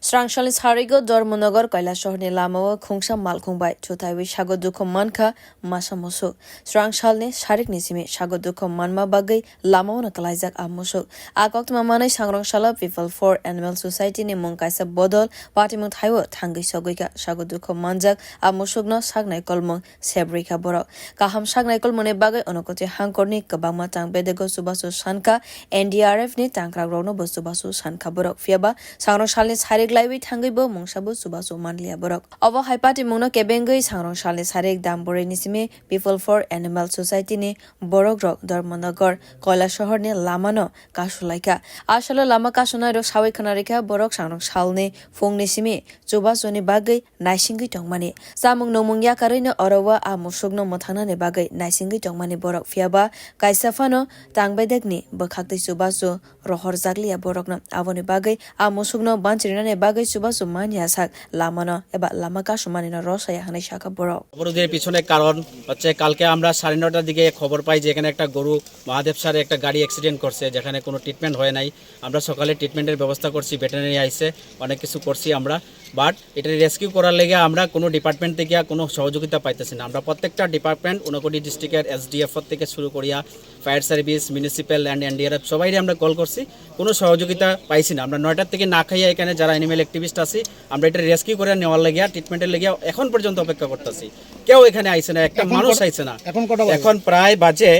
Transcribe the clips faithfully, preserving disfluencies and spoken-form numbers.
Srangsalni sarigo Dharmanagar Kailasahar ni lamao khungsa malkhung bai chutaiwi sago dukhu mankha masa musuk. Srangsalni sarikni simi sago dukhu manma bagwi lamaono kwlaijak a musuk. A koktwma manwi sangrong salo People for Animal Society ni mung kaisa bodol patimung thaiwi thangwi sogwikha. Sago dukhu manjak a musukno saknai kolmung sebrikha borok. Kaham saknai kolmungni bagwi Unakoti hangkorni kwbangma tang bedego chubachu sankha, N D R F ni tangkrakrokno bo chubachu sankha borok. Phiyaba sangrong salni sarik laiwi thangwi bo mungsa bo chubachu manliya borok. Obo hai patimungno kebengwi sangrong salni sarik Dambori ni simi People for Animal Society ni borokrok Dharmanagar Kailasahar ni lamano kasulaikha. A salo lama kasunairok sawi khwnarikha borok sangrong salni phungni simi chubachuni bagwi naisingwi tongmani. Chamung nungmung yakarwino oro o a musukno mwthangnani bagwi naisingwi tongmani borok. Phiyaba kaisa phano tangbedekni bwkhaktwi chubachu rohorjakliya borokno. Aboni bagwi a musukno banchirinani bagwi chubachu manya sak lamano eba lama kasumanino rosaya hwnwi sakha borok. অবরোধের পিছনে কারণ হচ্ছে কালকে আমরা সাড়ে নটার দিকে খবর পাই যে এখানে একটা গরু মহাদেব স্যারের একটা গাড়ি অ্যাক্সিডেন্ট করছে, যেখানে কোনো ট্রিটমেন্ট হয় নাই। আমরা সকালে ট্রিটমেন্টের ব্যবস্থা করছি, ভেটেরিনারি আইছে, অনেক কিছু করছি আমরা। বাট এটা রেস্কিউ করার লেগে আমরা কোনো ডিপার্টমেন্ট থেকে কোনো সহযোগিতা পাইতেছি না। আমরা প্রত্যেকটা ডিপার্টমেন্ট, ঊনকোটি ডিস্ট্রিক্টের এসডিএফ থেকে শুরু করিয়া fire service, municipal and NDRF, সবাইরে আমরা কল করছি, কোনো সহযোগিতা পাইছি না। আমরা নয়টার থেকে না খাইয়া এখানে যারা অ্যানিমেল অ্যাক্টিভিস্ট আছি, আমরা এটা রেস্কিউ করে নেওয়ার লাগিয়া, ট্রিটমেন্টের লাগিয়া এখন পর্যন্ত অপেক্ষা করতেছি। কেউ এখানে আইছে না, একটা এখন মানুষ কটা, আইছে না। এখন কটা বাজে? এখন প্রায় বাজে,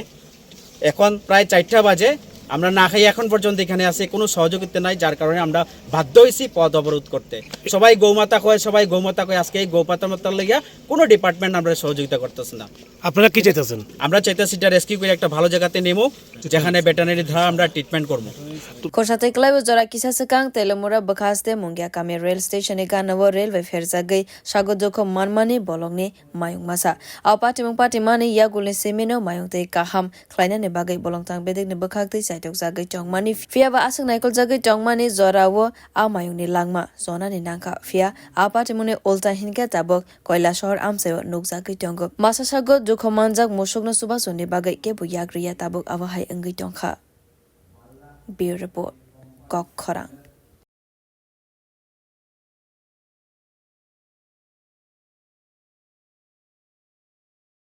এখন প্রায় চারটা বাজে। আমরা না খাই এখন পর্যন্ত এখানে আছি, কোনো সহযোগিতা নাই, যার কারণে আমরা বাধ্য হয়েছি পথ অবরোধ করতে। সবাই গৌমাতা কয়, সবাই গৌমাতা কয়, আজকে এই গৌমাতার লাগিয়া কোনো ডিপার্টমেন্ট আমরা সহযোগিতা করতেছে না। আপনারা কি চাইতেছেন? আমরা চাইতেছি এটা রেস্কিউ করে একটা ভালো জায়গাতে নেবো, যেখানে ভেটেরিনারি দ্বারা আমরা ট্রিটমেন্ট করবো। Khorsa tei kwlaibo jora kisa swkang Telamura bwkha haste Mungia kami rail station ni gana o rail bai pherjagwi sago dukhu manmani bolongni mayung masa. A patimung patimani yagulni simino mayung tei kaham khlainani bagwi bolong tang bedekni bwkhaktwi chaitokjagwi tongmani. Phiyaba aswk naikoljakgwi tongmani jorao a mayungni langma chonani nangkha. Phiya a patimungni ulta hinkhe tabuk Kailasahar amchaio nukjagwi tongo. Masa sago dukhu manjak musukno chubachuni bagwi kebo yak riya tabuk abo hai wngwi tongkha. Bureau Report, Kok Khorang.